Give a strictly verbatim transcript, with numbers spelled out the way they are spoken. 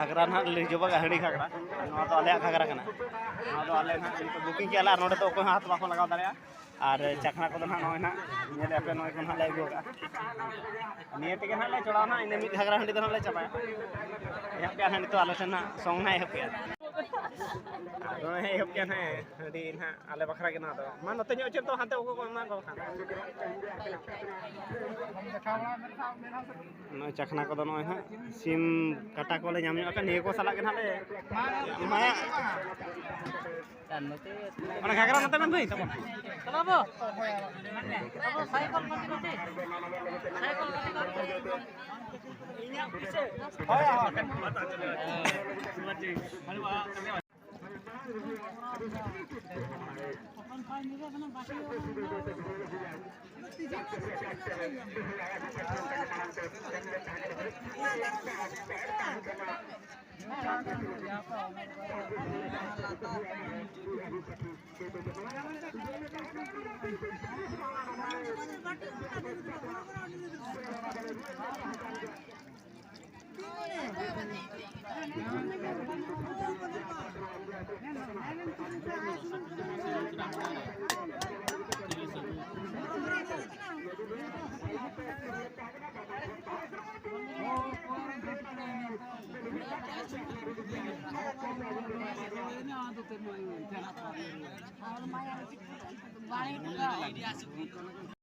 ᱜᱷᱟᱜᱽᱨᱟ ᱱᱟᱦᱟᱜ ᱞᱤᱞ ᱡᱚᱵᱟ ᱜᱟᱹᱦᱤᱲᱤ ᱜᱷᱟᱜᱽᱨᱟ᱾ ᱱᱚᱣᱟ ᱫᱚ ᱟᱞᱮᱭᱟᱜ ᱜᱷᱟᱜᱽᱨᱟ ᱠᱟᱱᱟ᱾ ᱱᱚᱣᱟ ᱫᱚ ᱟᱞᱮ ᱱᱟᱦᱟᱜ ᱱᱤᱛᱚᱜ ᱵᱩᱠᱤᱝ ᱠᱮᱜᱼᱟ ᱞᱮ ᱟᱨ ᱱᱚᱰᱮ ᱫᱚ ᱚᱠᱚᱭ ᱦᱚᱸ ᱦᱟᱛ ᱵᱟᱠᱚ ᱞᱟᱜᱟᱣ ᱫᱟᱲᱮᱭᱟᱜᱼᱟ᱾ ᱟᱨ ᱪᱟᱠᱷᱱᱟ ᱠᱚᱫᱚ ᱱᱟᱦᱟᱜ ᱱᱚᱜᱼᱚᱭ ᱱᱟᱦᱟᱜ ᱧᱮᱞᱮᱫᱼᱟ ᱯᱮ, ᱱᱚᱜᱼᱚᱭ ᱠᱚ ᱱᱟᱦᱟᱜ ᱞᱮ ᱟᱹᱜᱩ ᱟᱠᱟᱫᱼᱟ᱾ ᱱᱤᱭᱟᱹ ᱛᱮᱜᱮ ᱱᱟᱦᱟᱜ ᱞᱮ ᱪᱚᱲᱟᱣ ᱱᱟᱦᱟᱜ, ᱤᱱᱟᱹ ᱢᱤᱫ ᱜᱷᱟᱜᱽᱨᱟ ᱦᱟᱺᱰᱤ ᱫᱚ ᱱᱟᱦᱟᱜ ᱞᱮ ᱪᱟᱵᱟᱭᱟ᱾ ᱮᱦᱚᱵ ᱠᱮᱜᱼᱟ ᱱᱟᱦᱟᱜ ᱱᱤᱛᱚᱜ ᱟᱞᱮ ᱴᱷᱮᱱ ᱱᱟᱦᱟᱜ ᱥᱚᱝ ᱱᱟᱦᱟᱜ ᱮᱦᱚᱵ ᱠᱮᱜᱼᱟ᱾ ᱟᱫᱚ ᱱᱟᱦᱟᱜ ᱮᱦᱚᱵ ᱠᱮᱜᱼᱟ ᱱᱟᱦᱟᱜ ᱦᱟᱺᱰᱤ ᱱᱟᱦᱟᱜ ᱟᱞᱮ ᱵᱟᱠᱷᱨᱟ ᱜᱮ ᱱᱚᱣᱟ ᱫᱚ᱾ ᱢᱟ ᱱᱚᱛᱮ ᱧᱚᱜ ᱪᱮᱫ ᱫᱚ ᱦᱟᱱᱛᱮ ᱚᱠᱚᱭ ᱠᱚ ᱮᱢᱟ ᱠᱚ ᱠᱷᱟᱱ᱾ ᱱᱚᱜᱼᱚᱭ ᱪᱟᱠᱷᱱᱟ ᱠᱚᱫᱚ ᱱᱚᱜᱼᱚᱭ ᱦᱟᱸᱜ ᱥᱤᱢ ᱠᱟᱴᱟ ᱠᱚᱞᱮ ᱧᱟᱢ ᱧᱚᱜ ᱟᱠᱟᱫ, ᱱᱤᱭᱟᱹ ᱠᱚ ᱥᱟᱞᱟᱜ ᱜᱮ ᱱᱟᱦᱟᱜ ᱞᱮ ᱮᱢᱟᱭᱟ᱾ ᱚᱱᱟ ᱜᱷᱟᱜᱽᱨᱟ ᱱᱚᱛᱮ ᱵᱮᱱ ᱵᱷᱟᱹᱭ ᱛᱟᱵᱚᱱ᱾ ᱪᱟᱞᱟᱣ ᱵᱚ᱾ ᱟᱵᱚ ᱥᱟᱭᱠᱮᱞ ᱯᱟᱹᱴᱤ ᱯᱟᱹᱴᱤ᱾ ᱥᱟᱭᱠᱮᱞ ᱯᱟᱹᱴᱤ ᱯᱟᱹᱴᱤ᱾ ᱦᱳᱭ, ᱦᱳᱭ᱾